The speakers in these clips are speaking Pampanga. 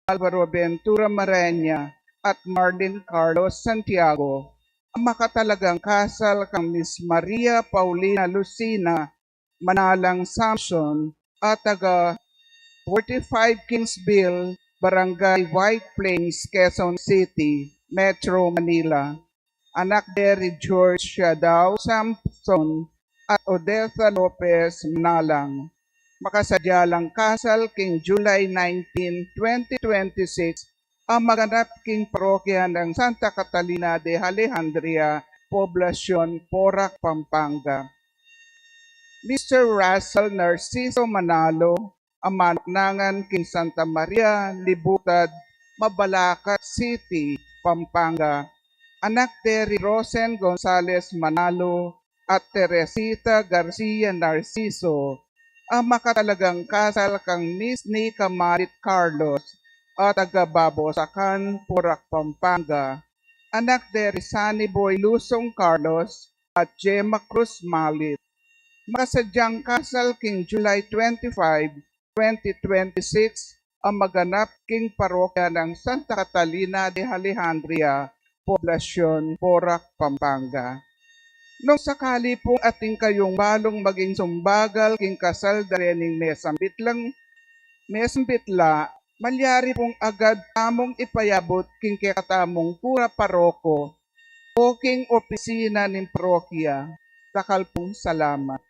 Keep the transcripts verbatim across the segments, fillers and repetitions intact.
Alvaro Ventura Mareña at Marlene Carlos Santiago, a makatalagang kasal kang Miss Maria Paulina Lucina Manalang Samson, a taga forty-five Kingsville, Barangay White Plains, Quezon City, Metro Manila. Anak de ri George Siadao Samson at Odessa Lopez Manalang. Makasadya lang kasal king July nineteen, twenty twenty-six, a maganap king parokya nang Santa Catalina de Alejandria, Poblacion, Porac, Pampanga. Mister Russell Narciso Manalo, a manuknangan king Santa Maria Libutad, Mabalacat City, Pampanga. Anak de ri Rosen Gonzalez Manalo at Teresita Garcia Narciso, a makatalagang kasal kang Miss Nika Malit Carlos, a taga Babosacan, Porac, Pampanga. Anak de ri Sunny Boy Lusong Carlos at Gemma Cruz Malit. Makasadyang kasal king July twenty-five, twenty twenty-six, a maganap king parokya nang Santa Catalina de Alejandria, Poblacion, Porac, Pampanga. Nung sakali pung atin kayung balung maging sumbagal king kasal da rening mesambit lang, mesambit la, malyari pung agad tamung ipayabut king kekatamung kura paroko o king opisina ning parokya. Dakal pung salamat.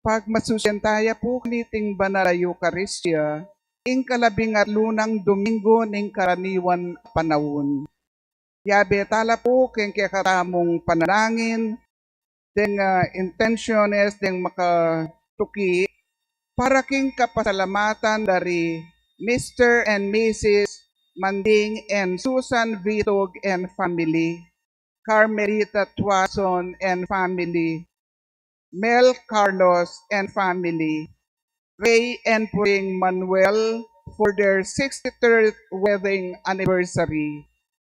Pagmasusyan taya pu kaniting banal a Eukaristia, ing kalabing atlu nang Domingo ning karaniwan panaun. Yabe tala pu keng kekatamung panalangin, deng, ah, intenciones deng makatuki, para king kapasalamatan dari Mister and Missus Manding and Susan Vitug and family, Carmelita Tuason and family, Mel Carlos and family, Ray and Puring Manuel for their sixty-third wedding anniversary,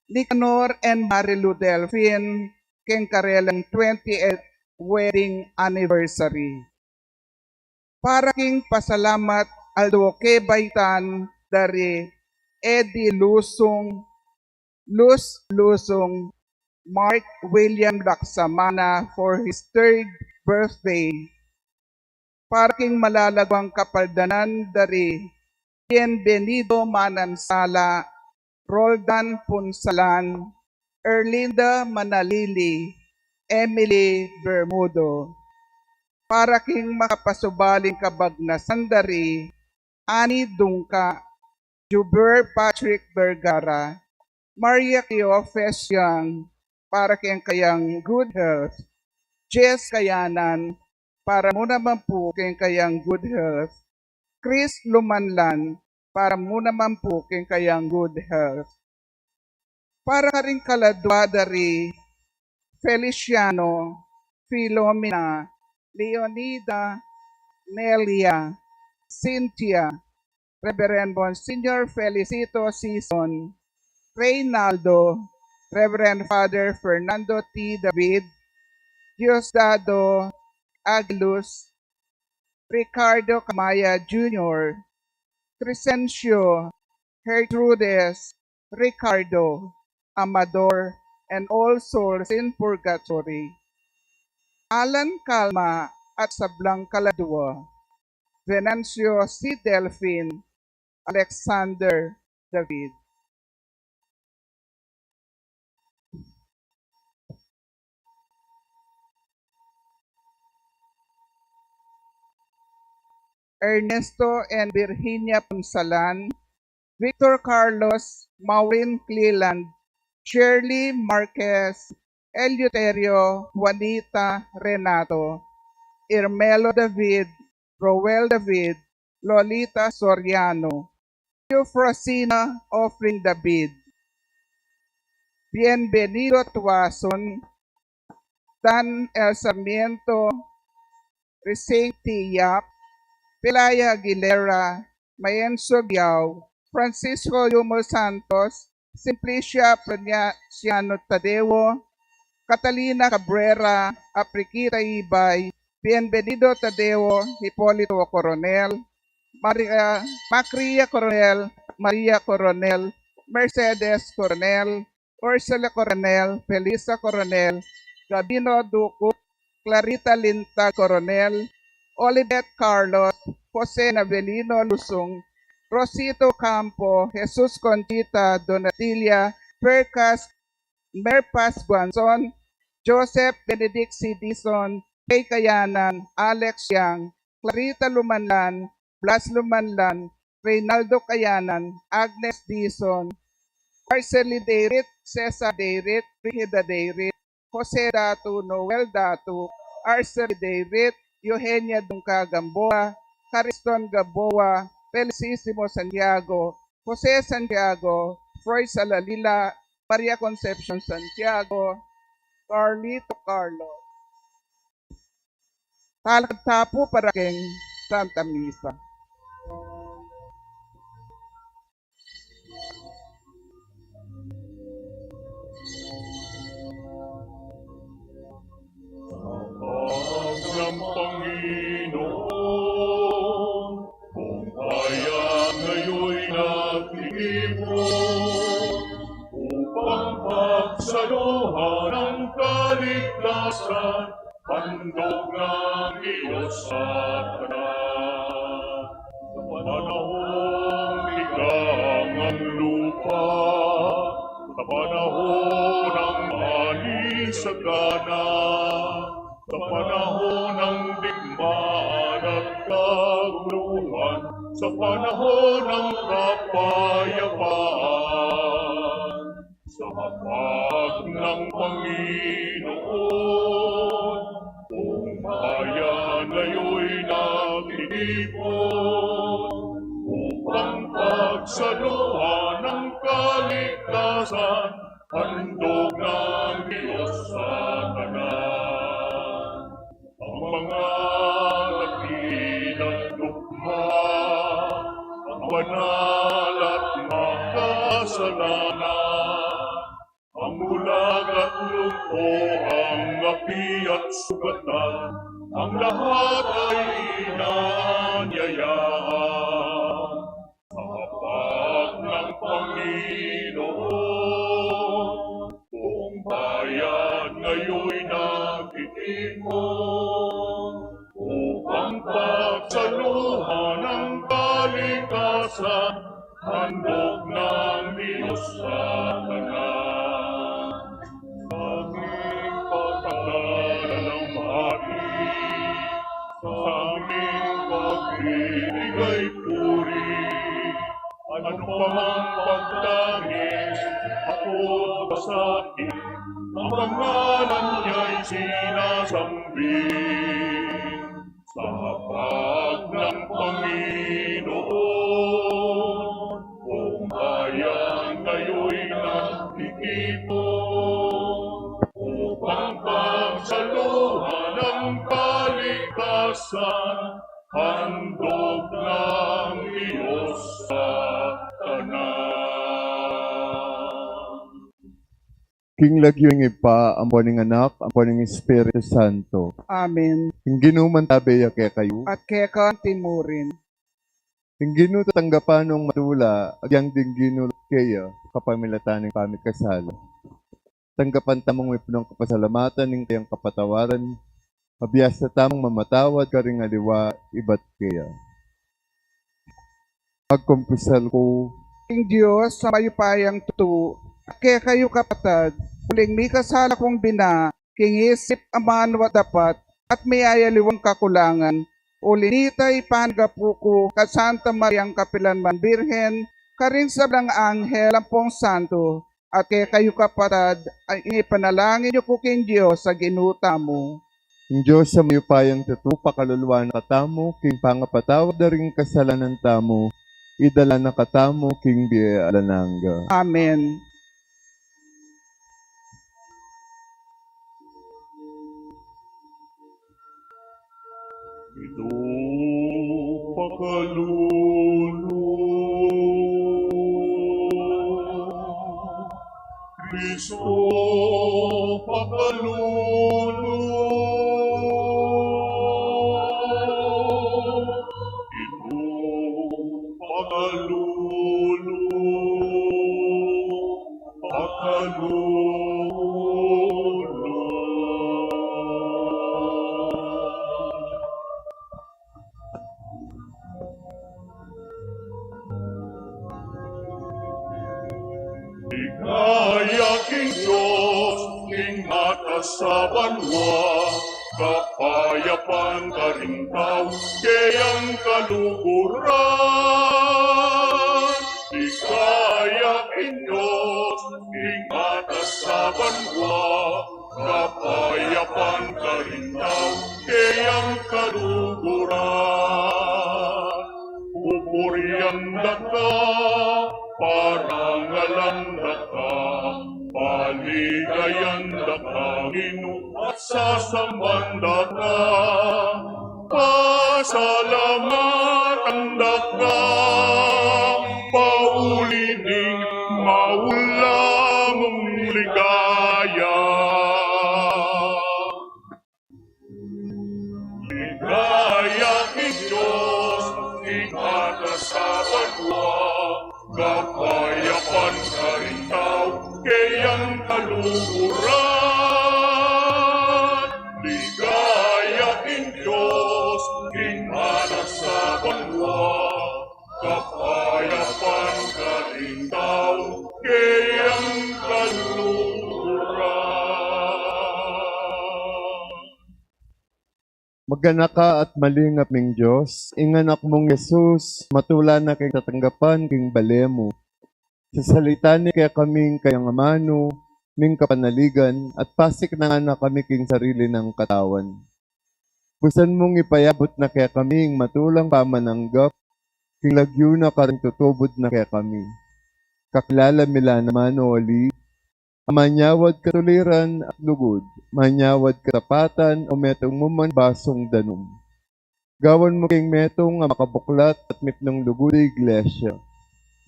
Nicanor and Marilu Delfin keng karelang twenty-eighth wedding anniversary. Para king pasalamat aldo kebaitan dari Eddie Lusung, Luz Lusung, Mark William Laksamana for his third birthday. Para king malalaguang kapaldanan dari Bienvenido Manansala, Roldan Punsalan, Erlinda Manalili, Emily Bermudo. Para king makapasubaling kabagnasan dari Annie Dungka, Juber Patrick Vergara, Maria Cleofes Young, para keng kayang good health, Jess Kayanan, para mu naman pu keng kayang good health, Chris Lumanlan, para mu naman pu keng kayang good health. Para karing kaladua dari Feliciano, Filomena, Leonida, Nelia, Cynthia, Reverend Monsignor Felicito Sison, Reynaldo, Reverend Father Fernando T. David, Diosdado Aguiluz, Ricardo Camaya Junior, Crescencio, Gertrudes, Ricardo, Amador, and all souls in purgatory. Alan Calma at sablang kaladua, Venancio C. Delfin, Alexander David. Ernesto and Virginia Punsalan, Victor Carlos, Maureen Cleland, Shirley Marquez, Eleuterio, Juanita, Renato, Irmelo David, Roel David, Lolita Soriano, Eufrosina Offering David, Bienvenido Tuason, Dan El Sarmiento, Rising T. Yap, Pelaya Aguilera, Mayenzo Biao, Francisco Yumul Santos, Simplicia Provinciano Tadeo, Catalina Cabrera, Apriquita Ibay, Bienvenido Tadeo, Hipolito Coronel, Maria, Macria Coronel, Maria Coronel, Mercedes Coronel, Ursula Coronel, Felisa Coronel, Gabino Ducu, Clarita Linta Coronel, Olivet Carlos, Jose Navelino Lusung, Rosito Campo, Jesus Conchita, Donatilla Percas, Merpas Guanzon, Joseph Benedict C. Dizon, Kay Kayanan, Alex Yang, Clarita Lumanlan, Blas Lumanlan, Reynaldo Kayanan, Agnes Dizon, Arcely Dayrit, Cesar Dayrit, Brigida Dayrit, Jose Datu, Noel Datu, Arcely Dayrit, Eugenia Dungca Gamboa, Cariston Gamboa, Felicissimo Santiago, Jose Santiago, Froy Salalila, Maria Concepcion Santiago, Carlito Carlo. Talakad ta pu para keng Santa Misa. Ang Panginoon, kung kaya ngayon nakikipon upang pagsaluhan ang kaligtasan, handog ng Diyos sa tanan. Sa panahong tigang ang lupa, sa panahon ng ani sagana, sa panahon ng digmaan, Tuhan sa panahon ng kapayapaan. Sa hapag ng Panginoon, buong bayan ngayoy nakikipon upang pagsaluhan ng kalikasan, handog ng Diyos sa kanan. Ang mga nakita at dukha, ang banal at makasalanan, ang bulag at lumpo, ang api at sugatan, ang lahat ay inanyayahan. Sa hapag ng Panginoon, buong bayan ngayoy nakikipon upang pagsaluhan ng kalikasan, handog ng Diyos sa kanan. Sa aming pagdadalalamhati, sa aming pagbibigay puri, ano pa mang pagtangis, takot o sakit, ang pangalan niya'y sinasambit. Sa hapag ng Panginoon, buong bayan ngayoy nakikipon upang pagsaluhan ng kalikasan, handog ng Diyos sa kanan. King lagyu ning Ibpa, ampo ning Anak, ampo ning Espiritu Santo. Amen. Ing Ginu mantabe ya kekayu. At keka naman murin. Ing Ginu tatanggapan nong matula, agyang ding Ginu lub keya, kapamilatan ning pamikasala. Tanggapan tamung mipunong kapasalamatan ning kayang kapatawaran, mabiasa tamung mamatawad karing aliwa ibat keya. Pagkumpisal ku. King Dios a mayupayang tutu, at kekayu kapatad, uling mikasala kung bina, king isip, amanuan, dapat, at miyayaliwang kakulangan, uli nita ipanyawad ku kang Santa Mariang kapilanman Birhen, karing sablang anghel ampong santo, at kekayu kapatad, ing ipanalangin yu ku king Dios a Ginu tamu. Ing Dios a mayupayang tutu pakaluluan na katamu king pangapatawad da ring kasalanan tamu, idala na katamu king bie alang angga. Amen. Ito pakalulu, Kristo pakalulu, ito pakalulu, pakalulu. Ligaya king Dios, king atas a banua, kapayapan karing tau keyang kaluguran. Ligaya king Dios, king atas a banua, kapayapan karing tau keyang kaluguran. Pupurian da ka, parangalan da ka, paligayan da ka, Ginu, at sasamban da ka, pasalamatan da ka, pauli ning maula mung ligaya. Ligaya king Dios, king atas a banua, kapayapan karing tau keyang kaluguran. Ligaya king Dios, king atas a banua, kapayapan karing tau keyang kaluguran. Ganaka at malingap ming Dios, ing Anak mung Jesus, matula na keng tatanggapan king bale mu. Sasalita ne kekami ing kayang amanu, ming kapanaligan, at pasik na ngana kami king sarili nang katawan. Busan mung ipayabut na kekami ing matulang pamananggap, king lagyu na karing tutubud na kekami. Kakilala mi la naman o ali, a manyawad katuliran at lugud, manyawad katapatan o metung mu man basung danum. Gawan mu keng metung a makabuklat at mipnung lugud a iglesia.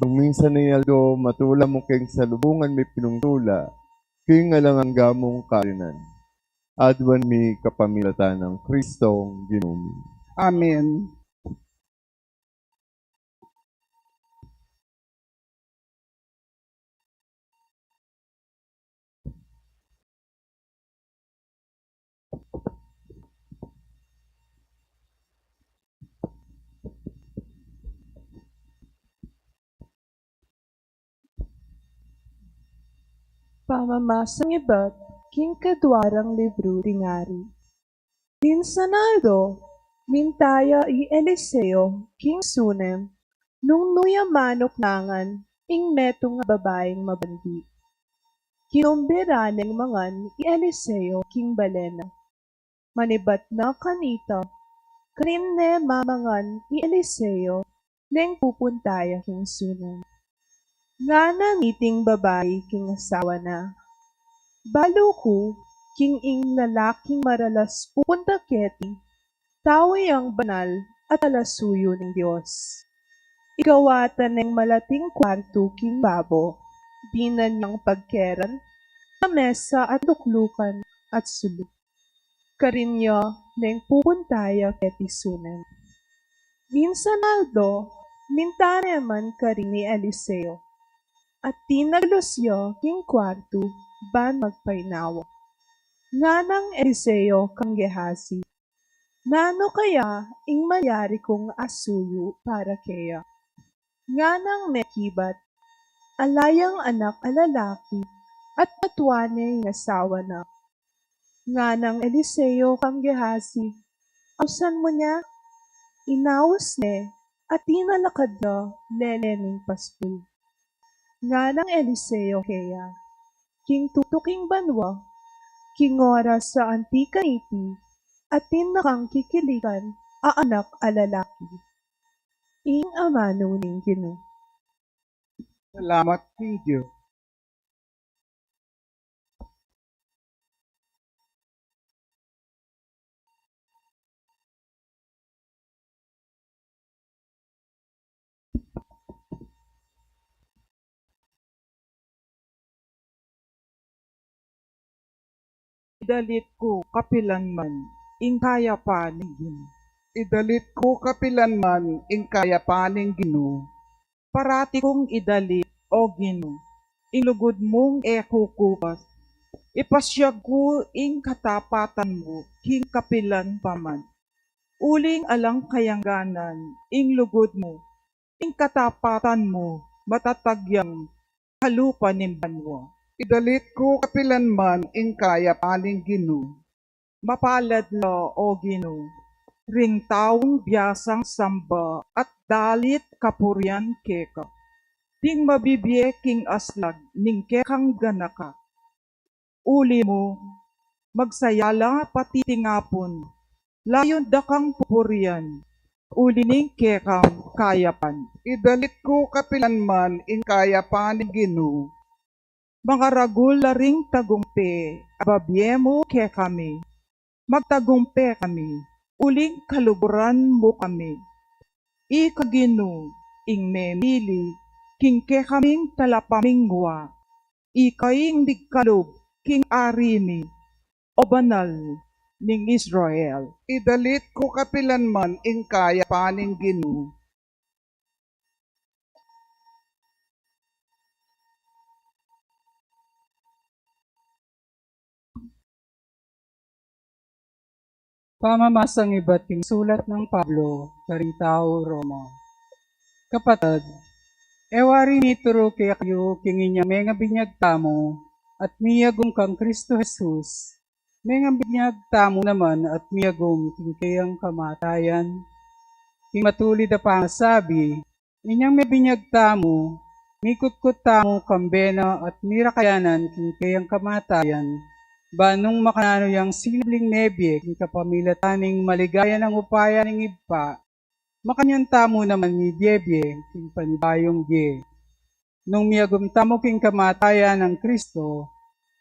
Bang minsan a aldo matula mu keng salubungan mi pinungtula, king alang angga mung karinan. Aduan mi kapamilatan nang Kristong Ginu mi. Amen. Pamamasang ibat king kaduarang libru ding Ari. Minsan a aldo, minta ya i Eliseo king Sunem, nung nu ya manuknangan ing metung a babaing mabandi. Kinumbira neng mangan i Eliseo king bale na. Manibat na kanita, karin ne mamangan i Eliseo neng pupunta ya king Sunem. Ngana niting babai king asawa na, "Balu ku king ing lalaking maralas pupunta keti, tau yang banal at talasuyu ning Dios. Igawatan neng malating kwartu king babo, dinan yang pagkeran, lamesa at luklukan at sulu. Karin ya neng pupunta ya keti Sunem." Minsan a aldo, minta ne man karin i Eliseo, at tinalus ya king kwartu ban magpainawa. Nganang Eliseo kang Gehazi, "Nanu kaya ing malyari kung asuyu para keya?" Nganang mekibat, "Ala yang anak a lalaki at matua ne ing asawa na." Nganang Eliseo kang Gehazi, "Ausan mu ne?" Inaus ne at tinalakad ya lele ning paspul. Nganang Eliseo keya, "King tutuking banua, king oras a anti kaniti, atin na kang kikilikan a anak a lalaki." Ing amanu ning Ginu. Salamat king Dios. Idalit ku kapilan man ing kayapan ning Ginu. Idalit ku kapilan man ing kayapan ning Ginu. Parati kung idalit, O Ginu, ing lugud mung e kukupas. Ipasyag ku ing katapatan mu king kapilan pa man. Uling alang kayangganan ing lugud mu, ing katapatan mu matatag yang kalupa ning banua. Idalit ku kapilan man ing kayapan ning Ginu. Mapalad la, O Ginu, ring taung biasang samba at dalit kapurian keka, ding mabibie king aslag ning kekang ganaka. Uli mu, magsaya la pati tingapun, layun da kang pupurian, uli ning kekang kayapan. Idalit ku kapilan man ing kayapan ning Ginu. Mangaragul la ring tagumpe a babie mu kekami. Magtagumpe kami, uling kaluguran mu kami. Ika Ginu ing memili king kekaming talapamingwa. Ika ing migkalub king ari mi, O Banal ning Israel. Idalit ku kapilan man ing kayapan ning Ginu. Pamamasang ibat king sulat nang Pablo karing tau Roma. Kapatad, e wari mituru kekayu king inyang mengabinyag tamu at miyagum kang Kristo Jesus, Mengabinyag tamu naman at miyagum king keyang kamatayan. King matulid a pangasabi, inyang mebinyag tamu, mikutkut tamu kambe na at mirakayanan king keyang kamatayan, ban nung makananu yang sinubling mebie king kapamilatan ning maligaya nang upaya ning Ibpa, makanyan tamu naman mibie-bie king panibayung bie. Nung miyagum tamu king kamatayan nang Kristo,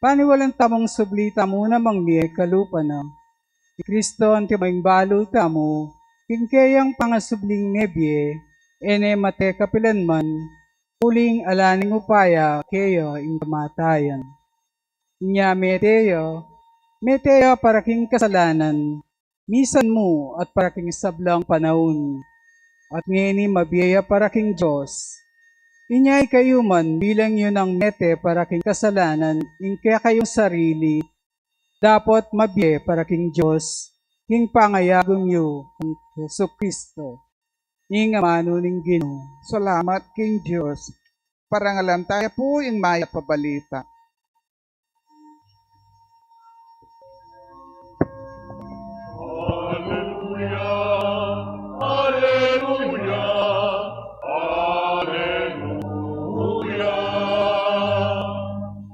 paniwalan tamung subli tamu namang mie kalupa na. I Kristo anti maimbalu tamu king keyang pangasubling mebie, e ne mate kapilanman, uling ala ning upaya keya ing kamatayan. Inya mete ya, mete ya para king kasalanan, misan mu at para king sablang panaun. At ngeni mabie ya para king Dios. Inya ikayu man, bilang yu nang mete para king kasalanan ing kekayung sarili, dapot mabie para king Dios king pangayagum yu kang Jesu Kristo, ing amanu ning Ginu. Salamat king Dios. Parangalan taya pu ing mayap a balita. Aleluya, aleluya, aleluya,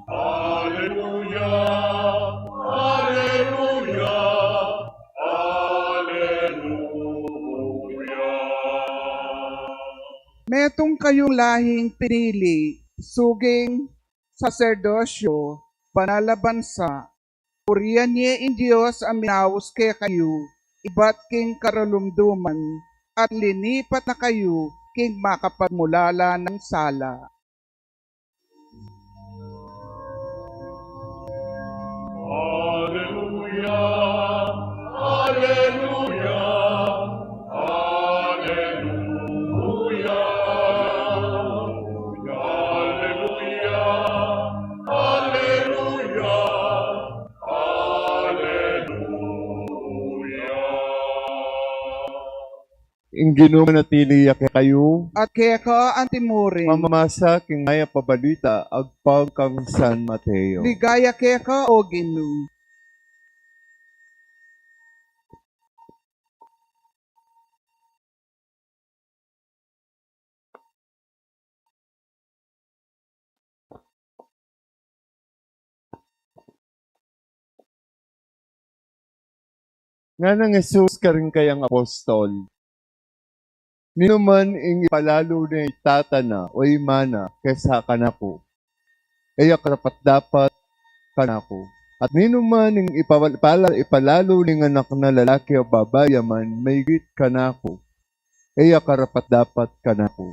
aleluya, aleluya, aleluya. Metung kayung lahing pinili, suging saserdosyo, banal a bansa, purian ye ing Dios a minaus kekayu ibat king karalumduman, at linipat na kayu king makapagmulala nang sala. Aleluya, aleluya, aleluya, aleluya, aleluya, aleluya. Ing Ginu manatili ya kekayu. At keka antimurin. Pamamasa king mayap a balita agpang kang San Mateo. Ligaya keka, o Ginu. Ngana nang Jesus karing kayang apostol, "Ninuman ing ipalalu ne i tata na o i ina na kesa kanaku, e ya karapat-dapat kanaku. At ninuman ing ipawal-, pala-, ipalalu ning anak na lalaki o babai a man maigit kanaku, e ya karapat-dapat kanaku.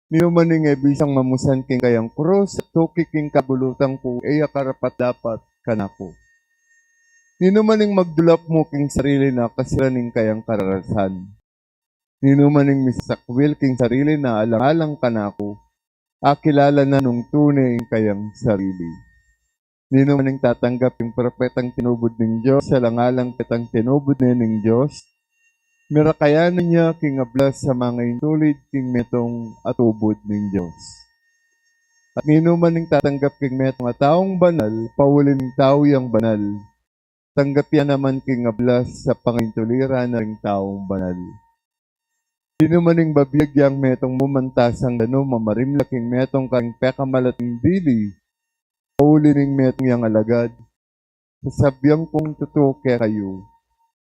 Ninuman ing e bisang mamusan king kayang krus at tuki king kabulutan ku, e ya karapat-dapat kanaku. Ninuman ing magdulap mu king sarili na kasiran ning kayang kararasan. Ninuman ing misasakwil king sarili na alang-alang kanaku, akilala na nung tune ing kayang sarili. Ninuman ing tatanggap king propetang tinubud ning Dios alang-alang petang tinubud ne ning Dios, mirakayanan ya king ablas a mangaintulid king metung a tubud ning Dios. At ninuman ing tatanggap king metung a taung banal pauli ning tau yang banal, tanggap ya naman king ablas a pangaintuliran na ring taung banal. Ninuman ing babiag yang metung mu mantasang danum a marimla king metung karing pekamalating dili, pauli ning metung yang alagad, sasabian kung tutu kekayu,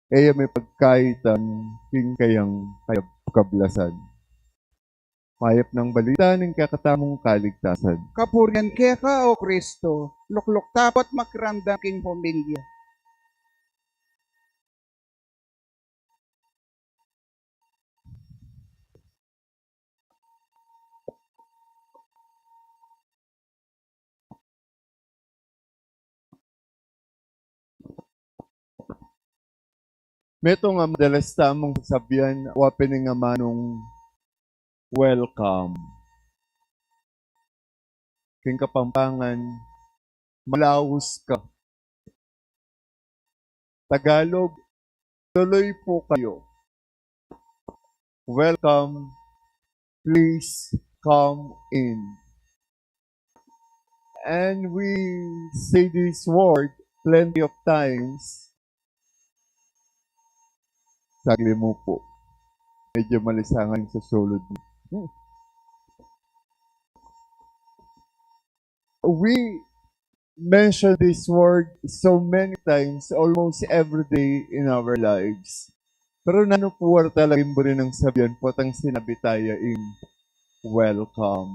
e ya mipagkaitan king kayang kayab-, kablasan." Mayap nang balita ning kekatamung kaligtasan. Kapurian keka, o Kristo, lukluk ta pu at makiramdam king homilya. Metung a madalas tamung sasabian, wa pin ing amanung welcome. King Kapampangan, malaus ka. Tagalog, tuloy po kayo. Welcome, please come in. And we say this word, plenty of times, saglit mu po. Medyo malisangan sa sulod. We mention this word so many times, almost every day in our lives. Pero nanu po talaga ing buri nang sabian potang sinabi taya ing welcome?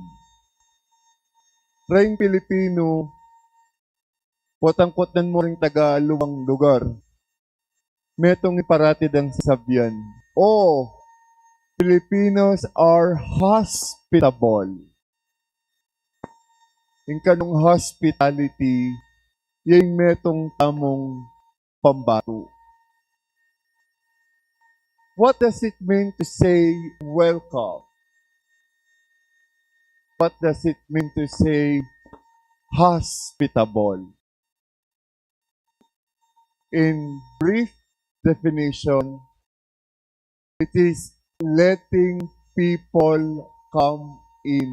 Reng Pilipino, potang kutnan mo ring taga luwang lugar, metung ing parati dang sasabian, "Oh, Filipinos are hospitable." Ing kanung hospitality, ya ing metung tamung pambatu. What does it mean to say welcome? What does it mean to say hospitable? In brief definition, it is letting people come in.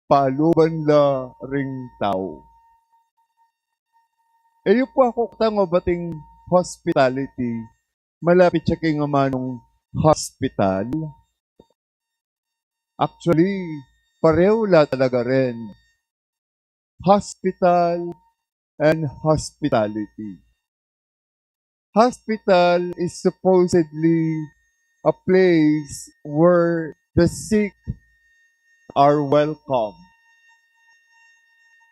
Paluban la ring tau. E yu pu akuktangan o bating hospitality, malapit ya king amanung hospital? Actually, pareho la talaga rin. Hospital and hospitality. Hospital is supposedly a place where the sick are welcome,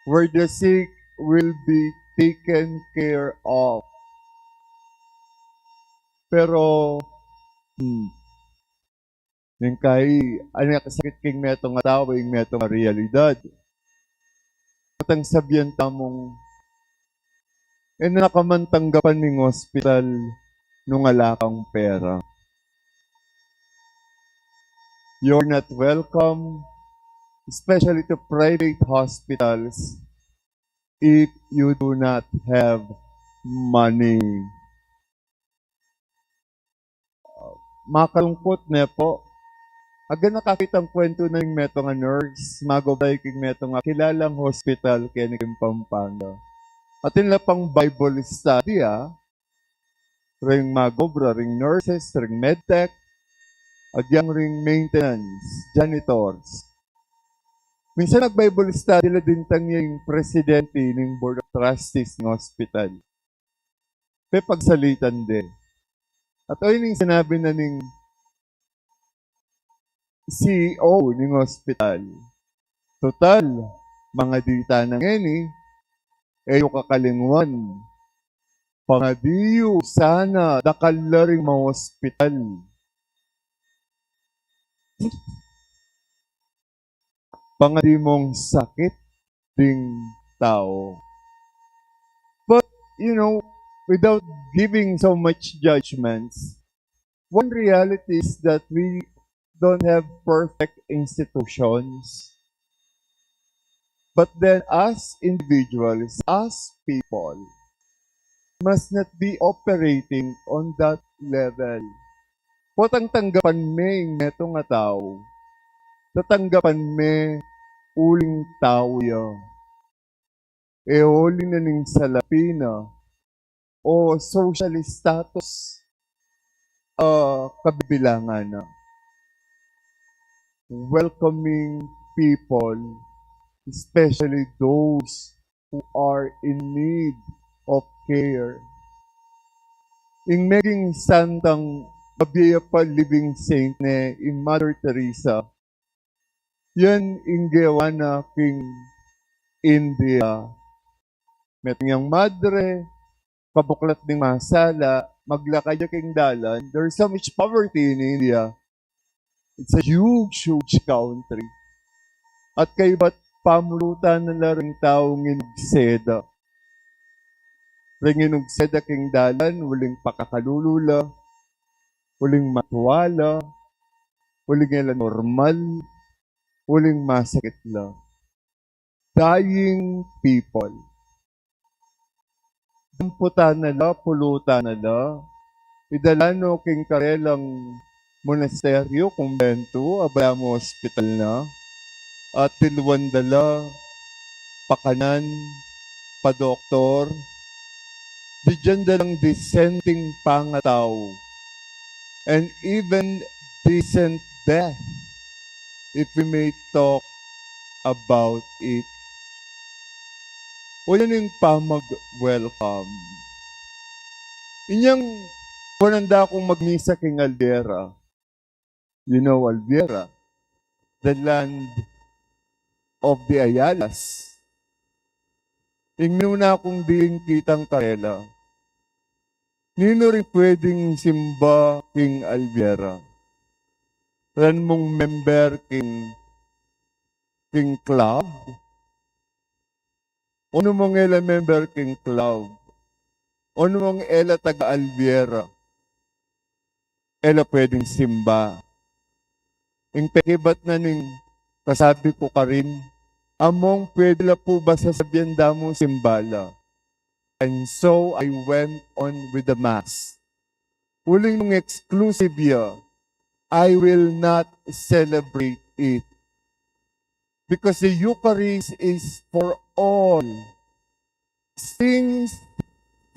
where the sick will be taken care of. Pero, hmm, ning kai, anya kasakit king metung a tau, ing metung a realidad. Potang sabian tamung, e na ka man tanggapan ning hospital nung ala kang pera. You're not welcome, especially to private hospitals, if you do not have money. Makalungkut, ne pu? Aga nakakitang kuwentu na ning metung a nurse, magobra ya king metung a kilalang hospital keni king Pampanga. Atin la pang Bible study, ah. Ring magobra, ring nurses, ring medtech, agyang ring maintenance, janitors. Minsan nag-Bible study la din tang ing presidente ning Board of Trustees ning hospital. Pepagsalitan de. At o, ining sinabi na ning C E O ning hospital, "Total, mangadi tana ngeni, e yu kakalingwan, pangadi yu sana dakal la ring maospital." Pangadi mung sakit ding tau. But, you know, without giving so much judgments, one reality is that we don't have perfect institutions. But then, as individuals, as people, must not be operating on that level. Potang tanggapan me ing metung a tau, tatanggapan me uling tau ya. E uli na ning salapi na o social status a kabibilangan na. Welcoming people, especially those who are in need of care. Ing meging santang mabie ya pa living saint ne i Mother Teresa, yan ing gewa na king India. Metung yang madre, pabuklat ning masala, maglakad ya king dalan. There's so much poverty in India. It's a huge, huge country. At kaybat pamulutan na la ring taung inugseda. Ring inugseda king dalan, uling pakakalulu la, uling matwa la, uling e la normal, uling masakit la. Dying people. Damputan na la, pulutan na la, idala no king karelang monasteryo, kumbento, abaya mu ospital na, at tiluan da la pakanan, pa-doktor, dinan da lang disenteng pangatau, and even decent death, if we may talk about it. O yan ing pamag-welcome. Inyang kunan da kung magmisa king Albuera. You know Albuera, the land of the Ayalas. Ing minuna kung diling kitang karela, ninu ring pwedeng simba king Albuera? Ran mung member king, king club? O nu mung e la member king club? O nu mung e la taga-Albuera? E la pwedeng simba. Ing pekibat na ning kasabi ku karin, among pwede la pu ba sasabian da mung simba la? And so I went on with the mass. Uling nung exclusive ya, I will not celebrate it. Because the Eucharist is for all. Sins,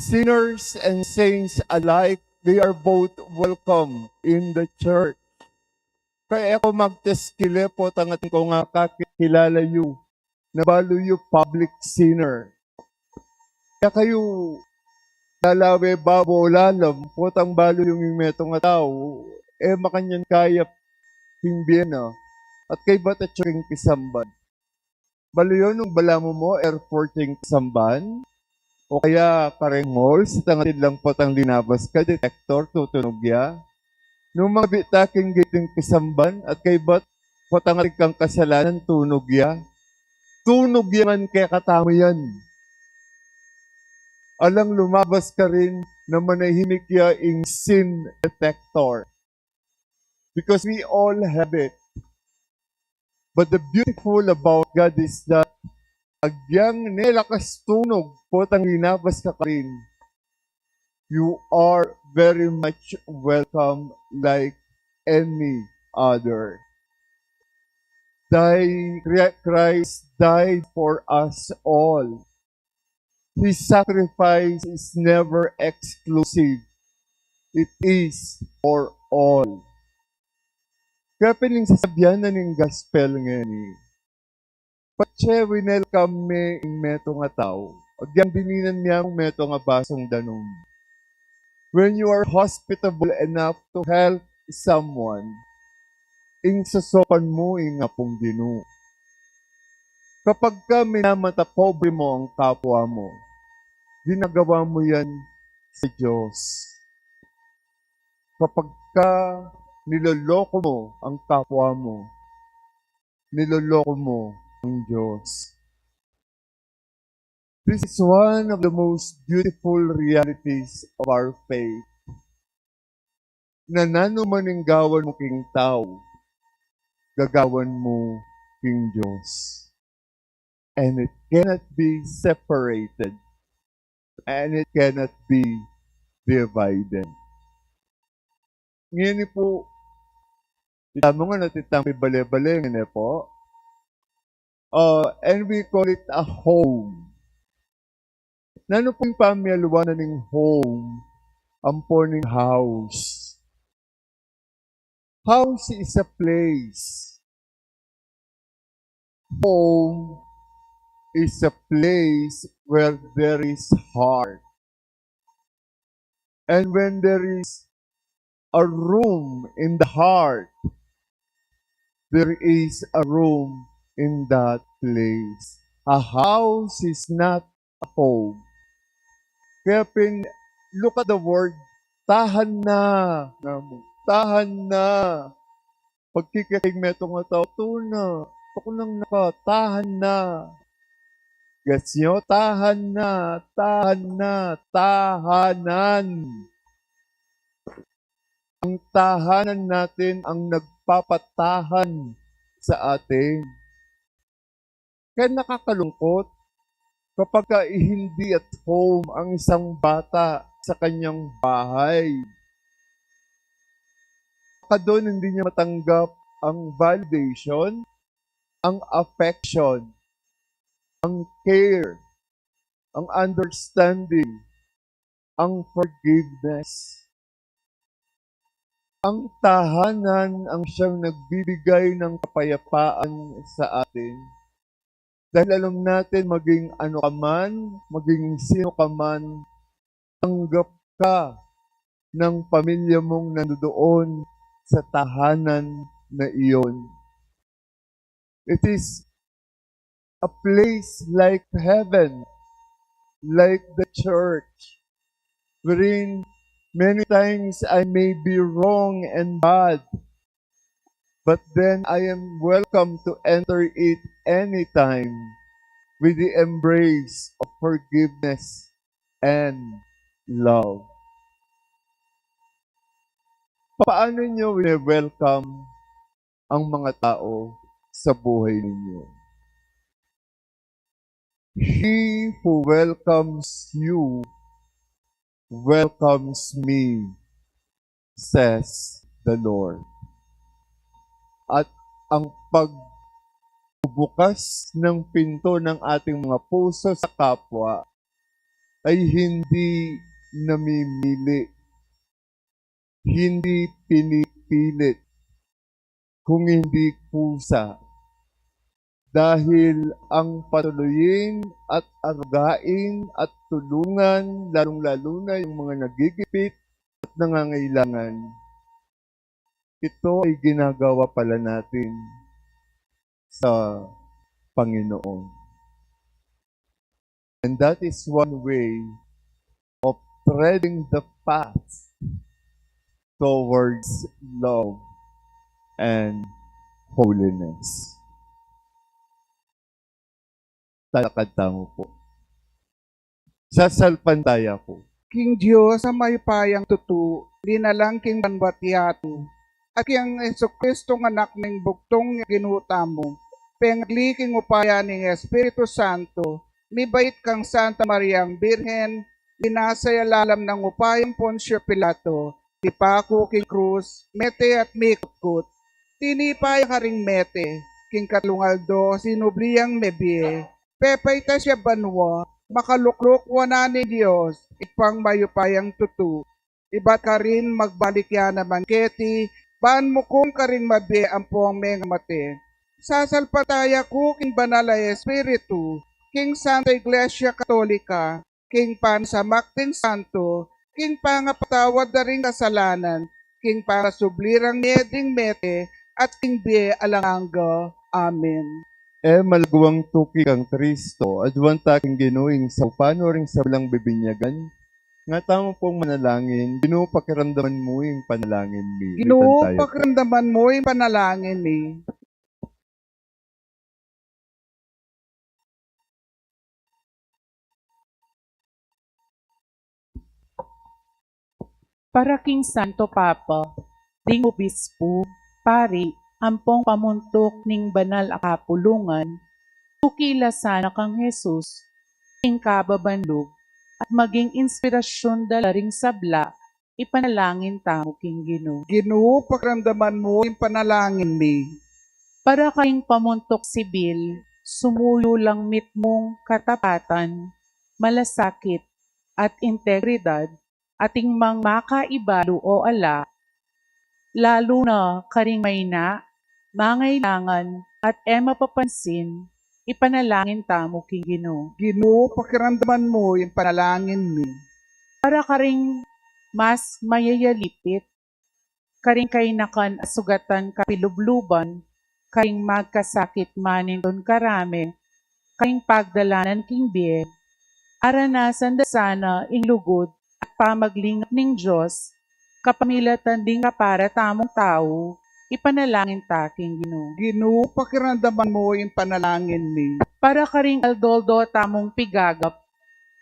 sinners and saints alike, they are both welcome in the church. Kaya e ko magtaskile potang atin kung akakilala yu, na balu yu public sinner. Kaya kayu lalawe babo lalam, potang balu yung metung a tau, e makanyan kayap king bie na, at kaybat atyu king kisamban. Balu yu nung balamu mo airport ing kisamban, o kaya kareng mall, itang atin lang potang linabas ka, detector, tutunug ya. Nung mabit ta king gate ing kisamban, at kaybat potang atin kang kasalanan, tunug ya. Tunug ya ngan kekatamu yan. Alang lumabas karin na manahimik ya ing sin detector. Because we all have it. But the beautiful about God is that agyang ne la kas tunug potang linabas ka karin, you are very much welcome like any other. Thy Christ died for us all. His sacrifice is never exclusive. It is for all. Kaya pin ing sasabian na ning gospel ngeni, patse winelcome me ing metung a tau, agyang dininan me mung metung a basung danum. When you are hospitable enough to help someone, ing sosopan mu ing Apung Ginu. Kapag ka minamata pobre mo ang kapwa mo, ginagawa mo yan sa Diyos. Kapag ka niloloko mo ang kapwa mo, niloloko mo ang Diyos. This is one of the most beautiful realities of our faith. Na nanu man ing gawan mu king tau, gagawan mu king Diyos. And it cannot be separated. And it cannot be divided. Ngeni pu, ita mu ngan at itang pibale-bale ngeni pu. Uh, and we call it a home. Nanu pu ing pamialiwan na ning home? Ampo ning house. House is a place. Home is a place where there is heart. And when there is a room in the heart, there is a room in that place. A house is not a home. Kaya pin, look at the word, tahan na. Tahan na. Pagkikikig metung a tau, tuna, tuknang na ka, tahan na. Gets nyo? Tahan na, tahan na, tahanan. Ang tahanan natin ang nagpapatahan sa atin. Kaya nakakalungkot kapag ka hindi at home ang isang bata sa kanyang bahay. Kadun hindi niya matanggap ang validation, ang affection, ang care. ang understanding, ang forgiveness. Ang tahanan ang siyang nagbibigay ng kapayapaan sa atin. Dahil alam natin, maging ano ka man, maging sino ka man, tanggap ka ng pamilya mong nandoon sa tahanan na iyon. It is a place like heaven, like the church, wherein many times I may be wrong and bad, but then I am welcome to enter it anytime with the embrace of forgiveness and love. Paano nyo wine-welcome ang mga tao sa buhay ninyo? "He who welcomes you welcomes me," says the Lord. At ang pagbubukas ng pinto ng ating mga puso sa kapwa ay hindi namimili, hindi pinipilit, kung hindi kusa. Dahil ang patuloyin at arugain at tulungan, lalong-lalo na yung mga nagigipit at nangangailangan, ito ay ginagawa pala natin sa Panginoon. And that is one way of treading the path towards love and holiness. Talakad tamu po. Sasalpantaya ku king Dios a mayupayang tutu, linalang king banwa't yatu, at king Jesucristo a Anak ning bugtung Ginu tamu, pengagli king upaya ning Espiritu Santo, mibait kang Santa Mariang Birhen, binasa ya lalam nang upayang Poncio Pilato, mipaku king krus, mete at mikutkut. Tinipa ya karing mete, king katlung aldo sinubli yang mebie, pepaitas ya banwa, makalukluk wanan ning Dios, Ibpang mayupayang tutu. Ibat karin magbalik ya naman keti, ban mukum karing mabie ampong mengamate. Sasalpantaya ku king Banal a Espiritu, king Santa Iglesia Katolika, king pamisamak ding santo, king pangapatawad da ring kasalanan, king pangasubli rang mie ding mete, at king bie alang angga. Amen. E malagwang tuki kang Kristo, aduan ta king Ginu ing saupan o ring sablang bibinyagan. Nga tamu pong manalangin, Ginu, pakiramdaman mu ing panalangin mi. Ginu, pakiramdaman mu ing panalangin mi. Para king Santo Papa, ding obispu, pari, ampong pamuntuk ning banal a kapulungan, tuki la sana kang Jesus, king kababan lub, at maging inspirasyun da la ring sabla, ipanalangin tamu king Ginu. Ginu, pakiramdaman mu ing panalangin mi. Para karing pamuntuk sibil, sumuyu lang mitmung katapatan, malasakit, at integridad, atin mang makaibalu o ala, lalu na karing maina, mangailangan, at e mapapansin, ipanalangin tamu king Ginu. Ginu, pakiramdaman mu ing panalangin mi. Para karing mas mayayalipit, karing kainakan a sugatan kapilubluban, karing magkasakit manintun karame, karing pagdalanan king bie, aranasan da sana ing lugud at pamaglingap ning Dios, kapamilatan ding kapara tamung tau, ipanalangin ta king Ginu. Ginu, pakiramdaman mu ing panalangin mi. Para karing aldo-aldo tamung pigagap,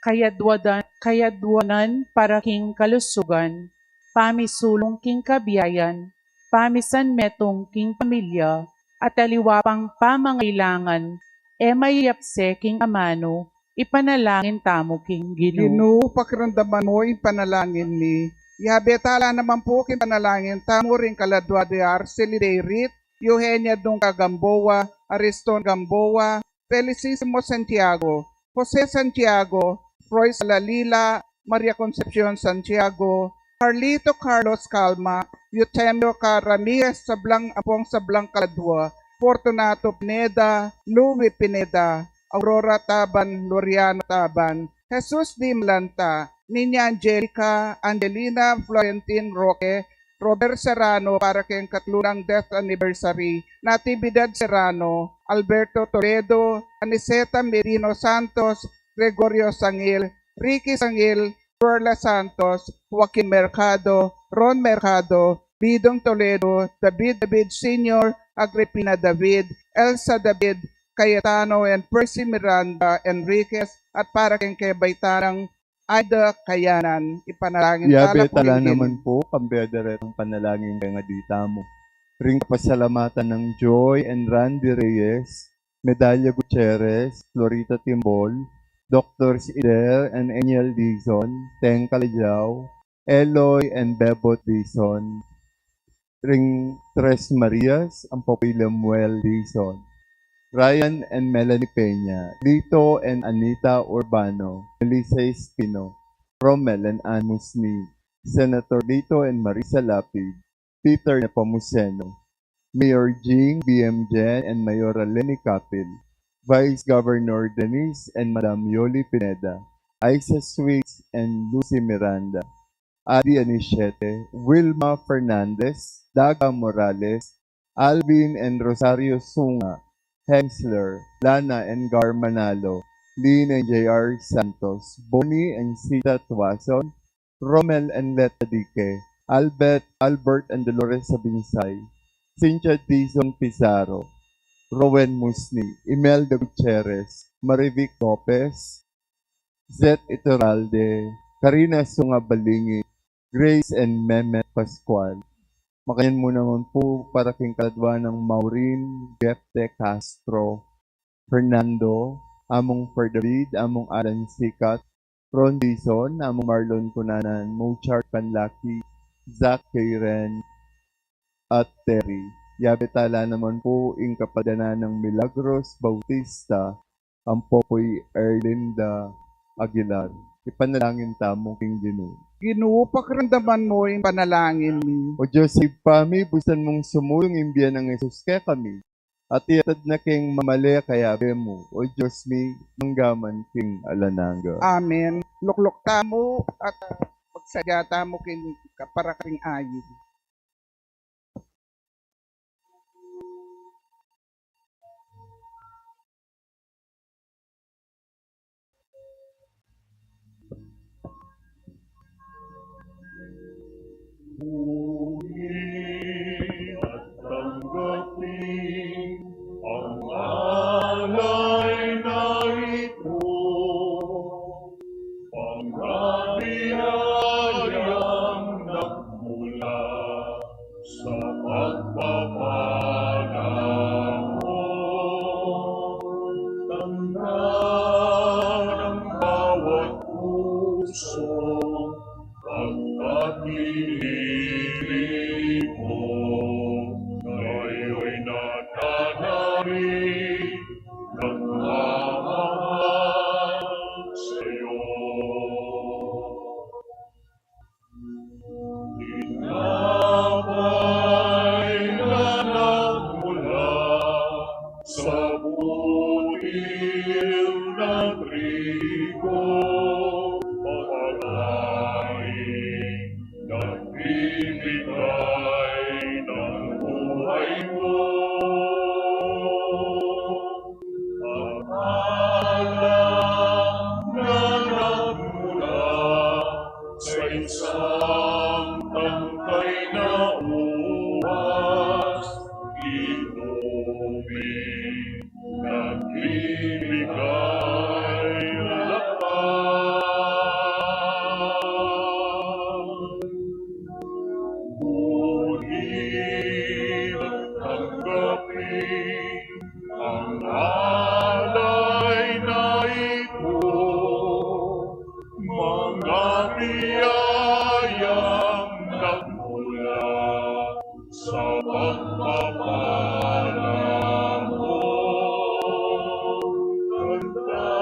kayadwanan, kayadwanan para king kalusugan, pamisulung king kabiayan, pamisanmetung king pamilya, at aliwa pang pamangailangan, e mayapse king amanu, ipanalangin tamu king Ginu. Ginu, pakiramdaman mu ing panalangin mi. Yabe tala naman pu king panalangin tamu ring kaladwa de Arceli Deirit, Eugenia Dunga Gamboa, Ariston Gamboa, Felicissimo Santiago, Jose Santiago, Roy Salalila, Maria Concepcion Santiago, Carlito Carlos Calma, Eutemio Ca Ramirez, sablang ampong sablang kaladwa, Fortunato Pineda, Louie Pineda, Aurora Taban, Loriano Taban, Jesus D. Malanta, Niña Angelica, Angelina Florentin Roque, Robert Serrano para keng katlu nang death anniversary, Natividad Serrano, Alberto Toledo, Aniceta Merino Santos, Gregorio Sangil, Ricky Sangil, Perla Santos, Joaquin Mercado, Ron Mercado, Bidong Toledo, David David Senior, Agripina David, Elsa David, Cayetano and Percy Miranda Enriquez, at para keng kebaitanang Aida Kayanan. Ipanalangin tala Yabe po tala king naman Ginu. Po, kambe daretang panalangin keng adita mu. Ring kapasalamatan nang Joy and Randy Reyes, Medalia Gutierrez, Florita Timbol, Doctor Sider and Angel Dizon, Teng Kalajao, Eloy and Bebot Dizon, ring Tres Marias, ampo i Lemuel Dizon, Ryan and Melanie Peña, Lito and Anita Urbano, Melissa Espino, Romel and Ann Musni, Senator Lito and Marisa Lapid, Peter Nepomuceno, Mayor Jing, B M Jen, and Mayora Leni Capil, Vice Governor Denise and Madam Yoli Pineda, Isa Swigs and Lucy Miranda, Adi Anisiete, Wilma Fernandez, Daga Morales, Alvin and Rosario Sunga, Hensler, Lana and Gar Manalo, Lynn and J R Santos, Bonnie and Sita Tuason, Romel and Leta Dique, Albert, Albert and Dolores Sabinsay, Cynthia Dizon Pizarro, Rowen Musni, Imelda Gutierrez, Marivic Lopez, Zet Iturralde, Karina Sunga Balingi, Grace and Memet Pascual. Makanyan mu naman po para king kaladwa nang Maureen Jefte Castro, Fernando, Among Fer David, Among Alan Sikat, Ron Dizon, Among Marlon Cunanan, Mochart Panlaki, Zach Karen, at Terry. Yabe tala naman po ing kapadanan nang Milagros Bautista, ampo pu i Erlinda Aguilar. Ipanalangin tamu king Ginu. Ginu, pakiramdaman mu ing panalangin mi. O Dios Ibpa mi, busan mung sumulung ing bie nang Jesus kekami, at iyatad na king mamale a kayabe mu, O Dios mi, manggaman king alang angga. Amen. Lukluk tamu at, ah, magsadya tamu king kaparaking ayin. Buni at tanggapi ang alay na ito, pangabiyayang nagmula sa pagpapala mo. Tanda ng bawat puso at pag-ibig mo, ngayon at tanawin, nagmamahal sa'yo. Tinapay na nagmula sa butil ng trigo, pagkain nagbibigay ng buhay mo. At alak na nagmula sa isang tangkay na ubas, inumin nagbibigay lakas. Buti at tanggapin ang alay na ito, mga biyayang nagmula sa pagpapala mo. Tanda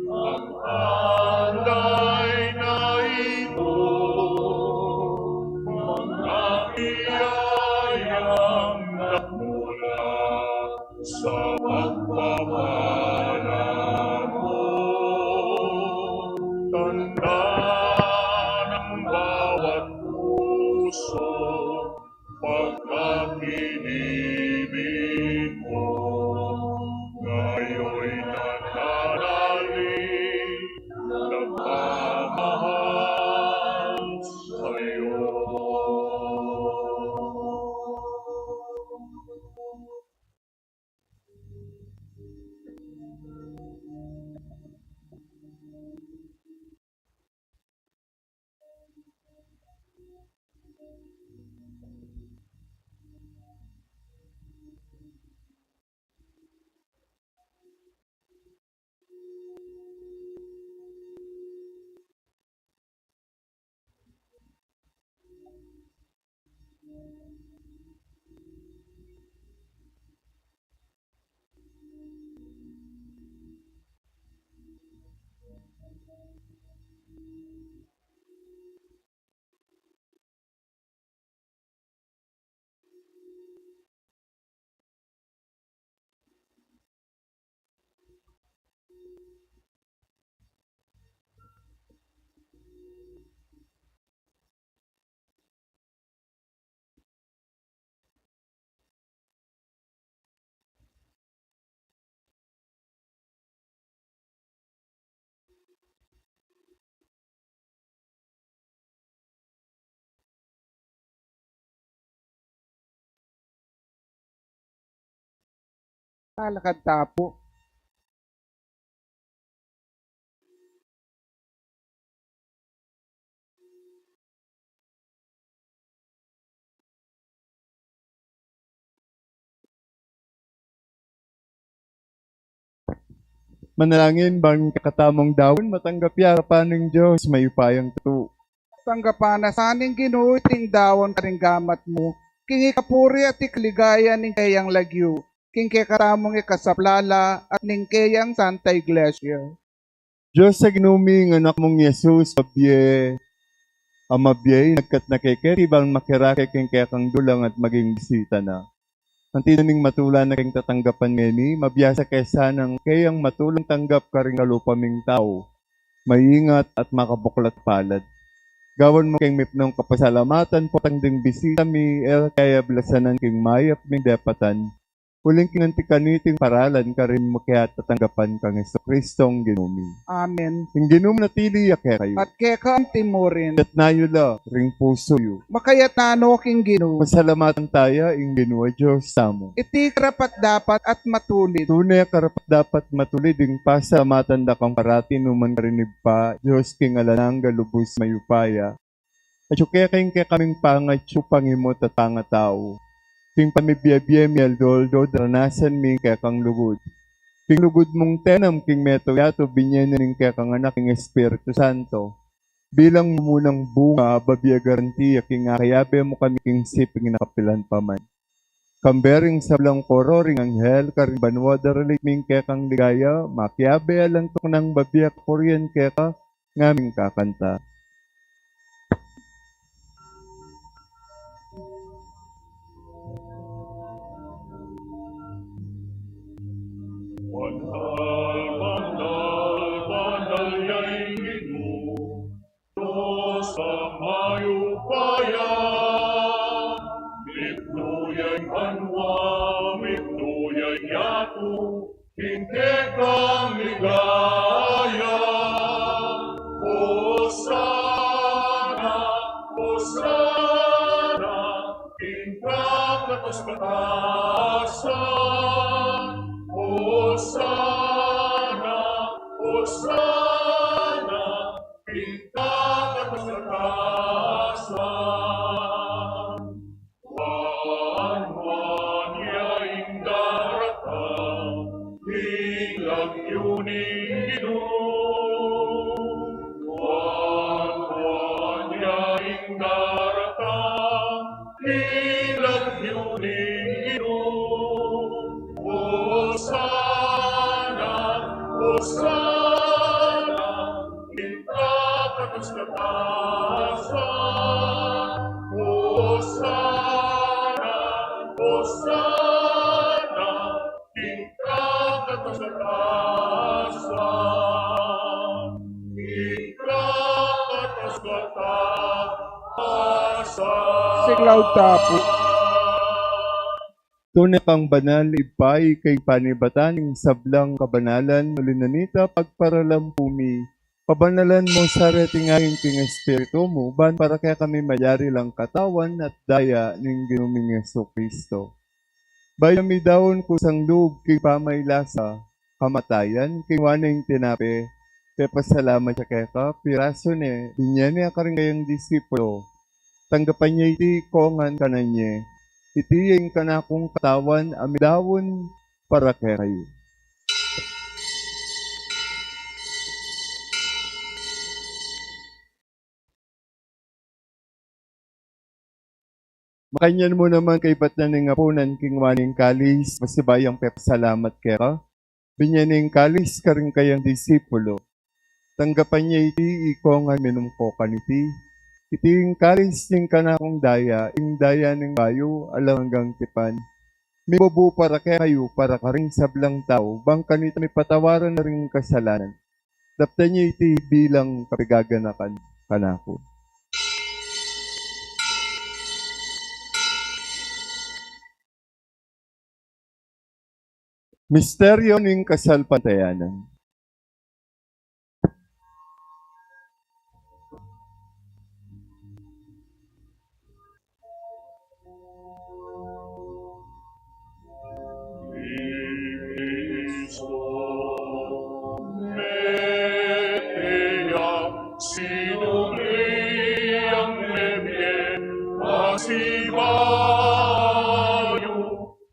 Ang alay na ito, mga biyayang nagmula sa pagpapala mo. Tanda ng bawat puso, pagkakinibig mo, ngayon nananalig, nagmamahal sa'yo. Talakad ta pu. Manalangin ban ing kekatamung daun matanggap ya king arapan ning Dios mayupayang tutu. Tanggapan na sa ning Ginu iting daun karing gamat mu, king ikapuri at ikaligaya ning keyang lagyu, king kekatamung ikasaplala at ning keyang Santa Iglesia. Dios a Ginu mi, ing Anak mung Jesus, mabie a mabie, nagkat na keketi ban makirake king kekang dulang at maging bisita na. Anti na ning matula na keng tatanggapan ngeni, mabiasa ke sanang keyang matulang tanggap karing kalupa ming tau, maingat at makabuklat palad. Gawan mu keng mipnung kapasalamatan potang ding bisita mi, e ra ke ya blasanan king mayap ming depatan, uling king anti kaniting paralan karin mu ke ya tatanggapan kang Jesucristong Ginu mi. Amen. Ing Ginu manatili ya kekayu. At keka mu rin. Itas yu la ring pusu yu. Makaitas no king Ginu. Pasalamatan taya ing Ginu a Dios tamu. Iti karapat-dapat at matulid. Tune karapat-dapat matulid ing pasalamatan da kang parati nu man karin Ibpa, Dios king alang angga lubus mayupaya. Atyu keka ing kekaming pangatyu, pangimut at pangatau. King pamibie-bie mi aldo-aldo daranasan mi ing kekang lugud. King lugud mung tenam king metung yatu, binie na ning kekang Anak ing Espiritu Santo. Bilang mumunang bunga, babie garantiya king akayabe mu kami king siping a kapilan pa man. Kambe ring sablang koro ring anghel karing banua daralit mi ing kekang ligaya, makiabe alang tuknang babie kapurian keka, ngaming kakanta. Banal, banal, banal ya ing Ginu, Dios a mayupaya. Mipnu ya ing banua, mipnu ya ing yatu, king kekang ligaya. Hosana, Hosana, king kakatas-katasan. Hosana, Hosana, king kakatas-katasan. Wan-wan ya ing daratang king lagyu ning Ginu. Wan-wan ya ing daratang king lagyu ning Ginu. Hosana, Hosana king kakatas-katasan. Hosana, Hosana king kakatas-katasan. King kakatas-katasan. Siglaw tapu. Tune kang banal, Ibpa, ika ing panibatan ning sablang kabanalan, uli na nita pagparalampu mi, pabanalan mu sa reting ayin king Espiritu mu, ban para kekami malyari lang katawan at daya ning Ginu ming Jesucristo. Bayu mi daun kusang lub king pamailasa, kamatayan, kinua ne ing tinape, pepasalamat ya keka, pirasu ne, binie ne karing kayang disipulo. Tanggapan ye iti, ikongan, kanan ye. Iti ya ing kanakung katawan a midaun para kekayu. Makanyan mu naman kaybat na ning apunan, kinua ne ing kalis, pasibayu yang pepasalamat keka, binie ne ing kalis karing kayang disipulo. Tanggapan ye iti, ikongan, minum ko kaniti. Iti ing kalis ning kanakung daya, ing daya ning bayu alang anggang tipan, mibubu para kekayu, para karing sablang tau, bang kanita mipatawaran na ring kasalanan. Daptan ye iti bilang kapigaganakan kanaku. Misteryo ning kasalpantayanan.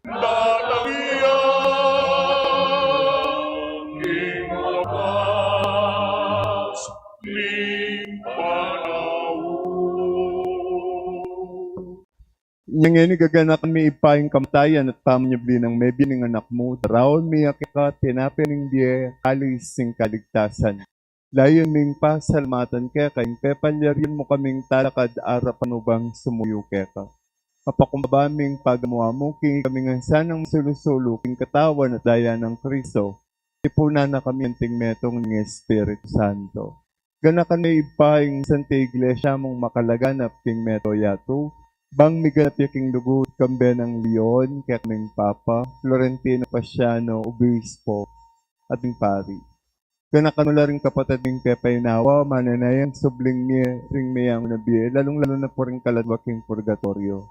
Datang ya king wakas ning panaun. Inya ngeni gaganakan mi, Ibpa, ing kamatayan at pamanyubli nang mebie ning Anak mu, daraun mi ya keka tinape ning bie, kalis ning kaligtasan. Layun ming pasalamatan keka ing pepalyarian mu kaming talakad arapan mu bang sumuyu keka. Mapakumbaba ming pagamu-amu king ikami ngan sanang masulu-sulu king katawan at daya nang Kristo. Tipunan na kami anting metung ning Espiritu Santo. Ganakan me, Ibpa, ing Santa Iglesia mung makalaganap king mabilug a yatu, bang miganap ya king lugud, kambe nang Leon, kekaming Papa, Florentino Paciano, Obispo, at ing pari. Ganakan mu la ring kapatad ming pepainawa, manenayang subling mie ring meyang na bie, lalung-lalu na pu ring kaladwa king purgatoryo.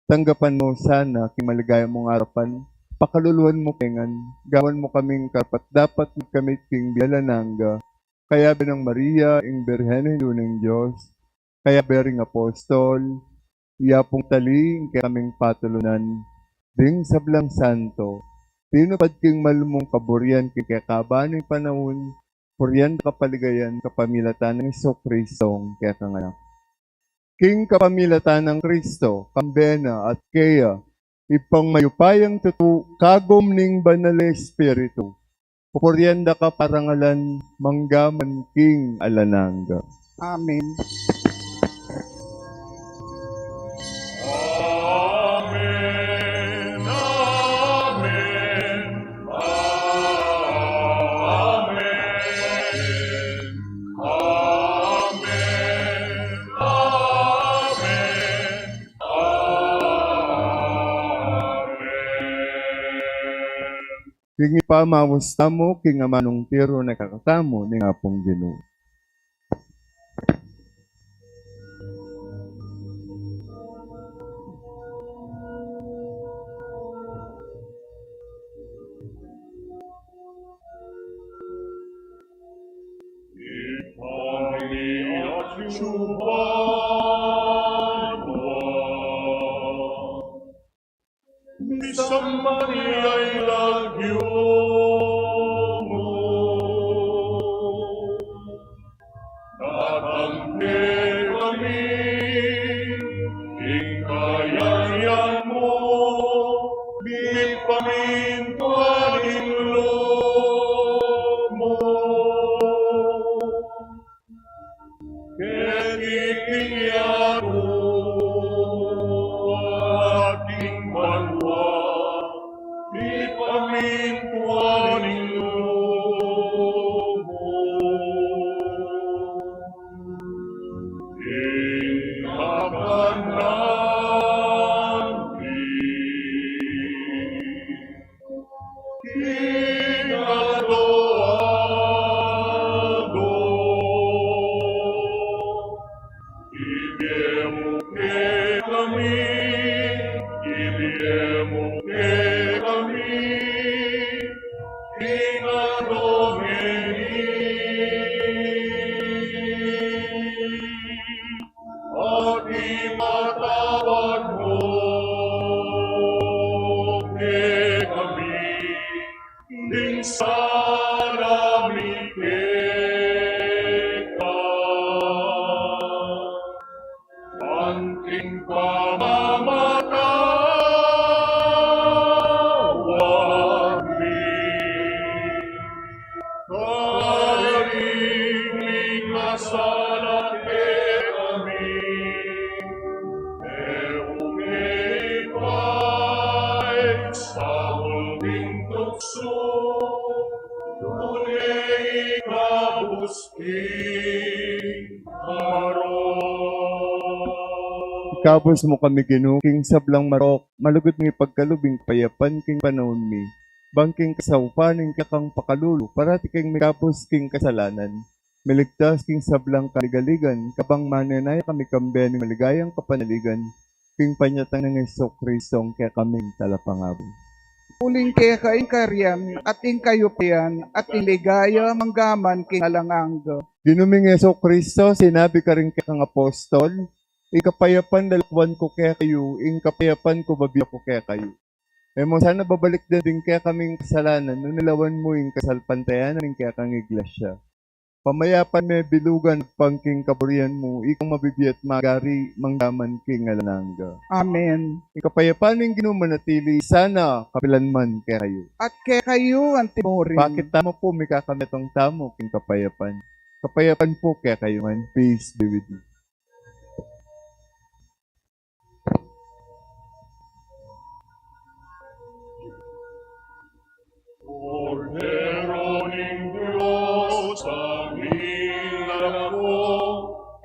Tanggapan mu sana king maligaya mung arapan, pakaluluan mu kami ngan, gawan mu kaming karapat-dapat magkamit king bie alang angga, kayabe nang Maria, ing Birhen Indu ning Dios, kayabe ring apostol, i Apung Tali, ing kekaming patulunan, ding sablang santo, tinupad king mal mung kaburian king kekaba ning panaun, purian da ka paligayan kapamilatan nang Jesucristo, ing kekang Anak. King kapamilatan nang Kristo, kambe na at keya, Ibpang mayupayang tutu, kagum ning Banal a Espiritu, pupurian da ka parangalan, mangga man king alang angga. Amen. Amen, amen, amen, amen, amen. Amen. King ipamaus tamu king amanung tiru na kekatamu ning Apung Ginu. Misamban ya ing lagyu mu. Datang kekami ing kayarian mu, mipamintuan ing lub mu, Ibie mu kekami, ibie mu kekami, ing aldo ngeni. At ipatawad mu kekami ding sala mi keka, anting pamamatawad mi karing mikasala kekami, e mu ke ipaisaul king tuksu, nune ikabus king marok. Ikabus mu kami, Ginu, king sablang marok, malugud mung ipagkalub ing kapayapan king panaun mi, bang king kasaupan ning kekang pakalulu, parati kaming mikabus king kasalanan, miligtas king sablang kaligaligan, kabang manenaya kami kambe ning maligayang kapanaligan, king panyatang nang Jesucristo, ing kekaming Talapangabus. Uling keka ing kayarian, at ing kayupayan, at ing ligaya, manggaman king alang angga. Ginu ming Jesucristo, sinabi karing kekang apostol, ing kapayapan lalakwan ku kekayu, ing kapayapan ku bibie ku kekayu. E mu sana babalikdan ding kekaming kasalanan, nune lawan mu ing kasalpantayanan ning kekang iglesia. Pamayapan me bilugan agpang king kaburian mu, ikang mabibie at magari manggaman king alang angga. Amen. Ing kapayapan ning Ginu manatili sana kapilan man kekayu. At kekayu anti mu rin. Pakit tamu pu, mikakamit tamu king kapayapan. Kapayapan pu kekayu ngan. Peace be with you. Kordero ning Dios, a milalako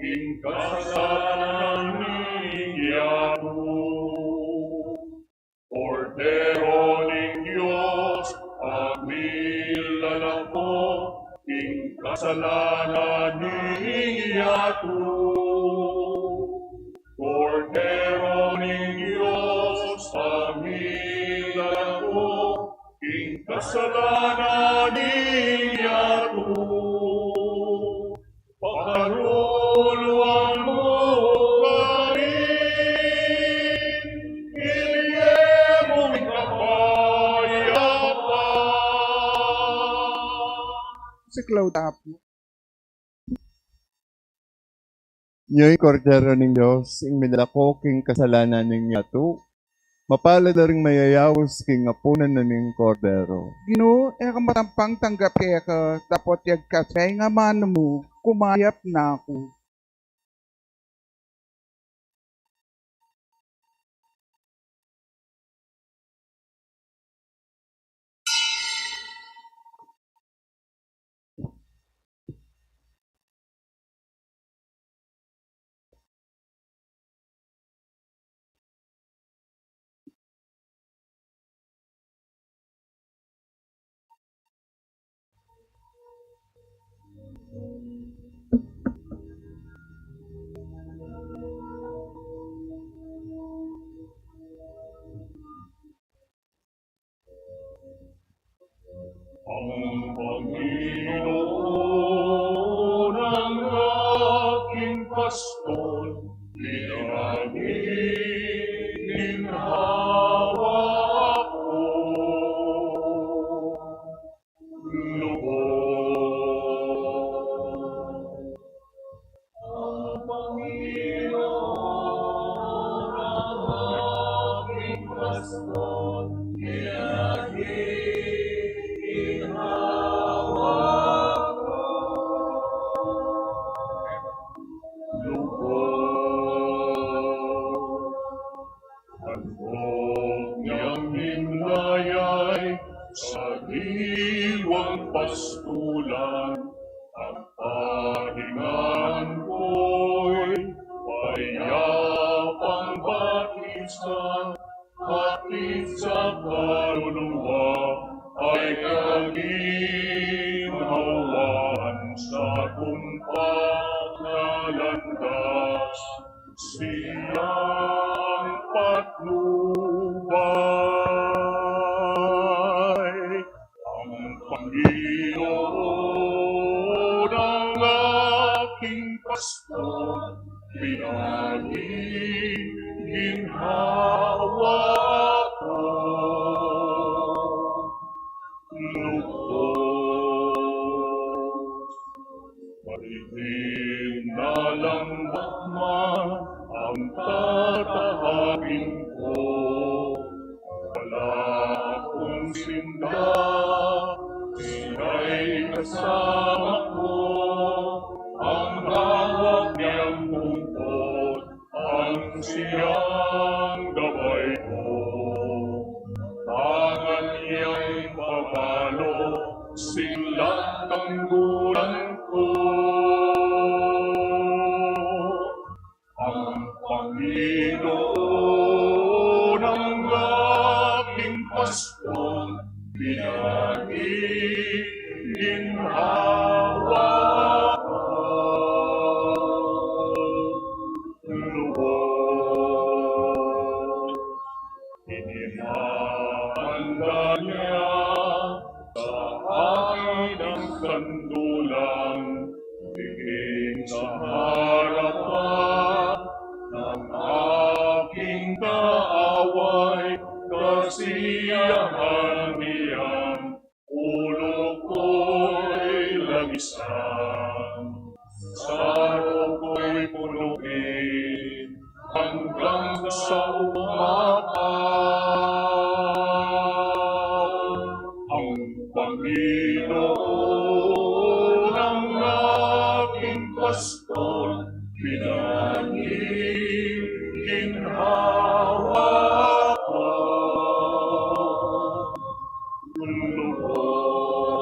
king kasalanan ning yatu. Kordero ning Dios, a milalako king kasalanan ning yatu. Kordero ning Dios, a milalako king kasalanan ning yatu. Pakaluluan mu kami, ibie mu ing kapayapan. Siklaud tamu pu. Nyo ing Kordero ning Dios, ing milalako king kasalanan ning yatu. Mapalad la ring mayayaus king apunan na ning Kordero. Ginu, e ka matampang tanggap keka, dapot yagkas me ing amanu mu, kumayap na ku. Ang Panginoon ang aking pastor, ginhawa ko. Lubos. Ang Panginoon ang aking pastor, ginhawa ko. Lubos. Handog niyang himlayay sariwang pastulan, at talingan ko'y payapang batisan, hatid sa kaluluwa ay Ginhawan sa tumpak na landas, siyang patnubay. Ang Panginoon ang aking pastor, pinaghihinhawa ko. Lugod. Maritim na lambak man ang tatahapin ko, wala kong sindak, siya'y kasama ko. Ang hawak niyang bungkot ang siyang gabay ko. Tangan niya'y pamalo, sila't tanggulan ko. Ang Panginoon ang aking pastor, pinaghihinhawa ko. Lugod. Inihanda niya sa akin ang sandulang bibing sa harapan ng aking kaaway, kasiyahan niyang ulo ko'y lamisan. Sa harap ko'y punuin hanggang sa umapaw. Ang Panginoon ang aking pastor, pinaghihinhawa ko. Lugod.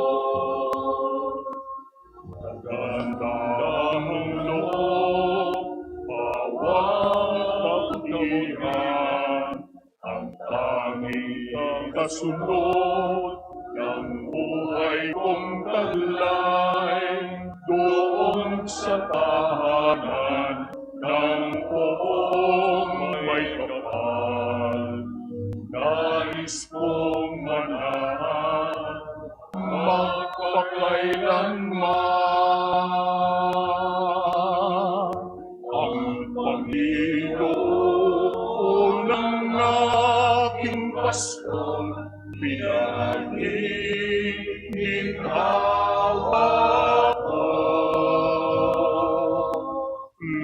Maganda ang loob, bawang kabutihan, ang tanging kasunod ng buhay kong taglay, doon sa tahanan ng poong may kapal. Nais kong manahan magpakailanman. Ang Panginoon ang aking pastor, pinaghihinhawa ko.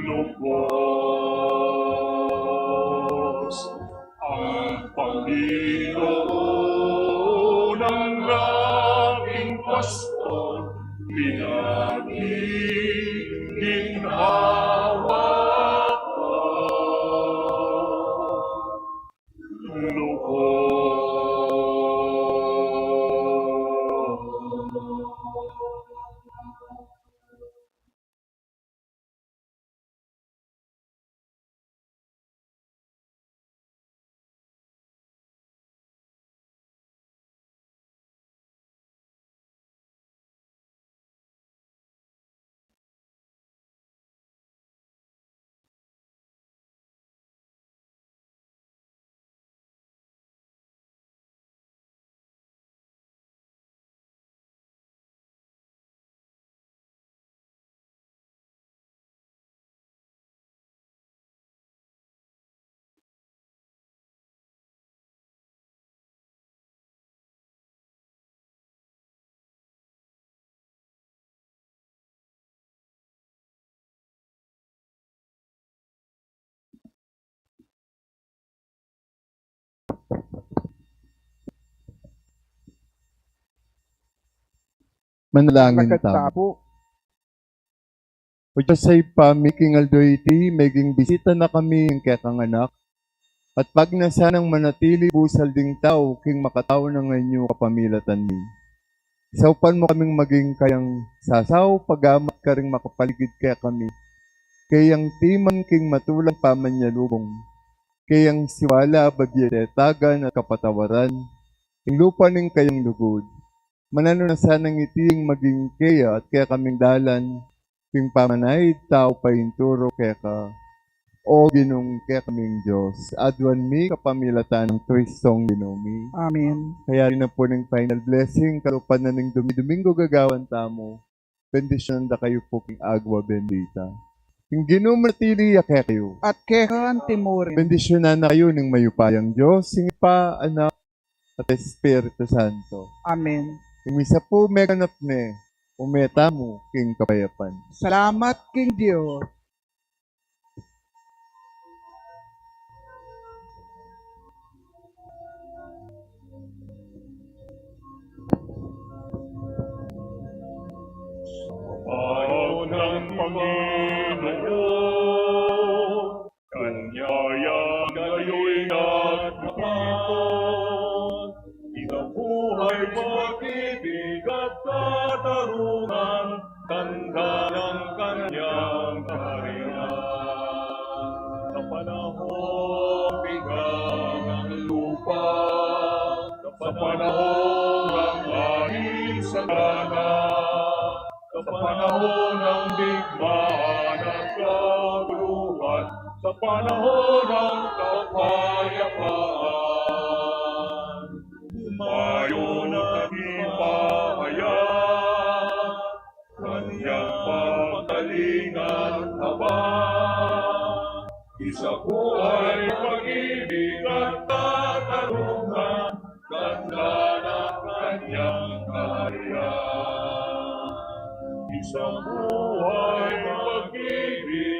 Lugod. Ang Panginoon ang aking pastor, pinaghihinhawa ko. Lugod. Manalangin tamu. O Dios a Ibpa mi, king aldo iti, meging bisita na kami ning kekang Anak, at pagnasan nang manatili busal ding tau king makatau na ngeni kapamilatan mi. Saupan mu kaming maging kayang sasau, pagamat karing makapaligid kekami, kayang timan king matulang pamanyalubong, kayang siwala, babie, tetagan at kapatawaran, king lupa ning kayang lugud. Mananu na sanang iti ing maging keya at kekaming dalan, king pamanayad tau painturu keka, O Ginung kekaming Dios. Aduan mi kapamilatan nang Kristong Ginu mi. Amen. Kaya rin na po ning final blessing, kalupa na ning Dumi-, Domingo gagawan tamu. Bendisyunan da kayu po king agua bendita. Ing Ginu manatili ya kekayu. At keka antimurin. Bendisyunan na kayu ning mayupayang Dios, ing Ibpa, Anak, at Espiritu Santo. Amen. Ing misa pu meganap ne, ume tamu king kapayapan. Salamat king Dios. Panginoon, Panginoon, kanya kayu ingat na pa. Ing buhay, pag-ibig at katarungan, tanda ng kanyang kaharian. Sa panahong bigang ang lupa, sa panahong ang langit sagana, sa panahon ng digmaan at kaguluhan, sa panahon ng kapayapaan, humayon at ipahayag kanyang pagkalinga at habag. Ing buhay, pag-ibig at katarungan, tanda ng kanyang kaharian. Ing buhay, pag-ibig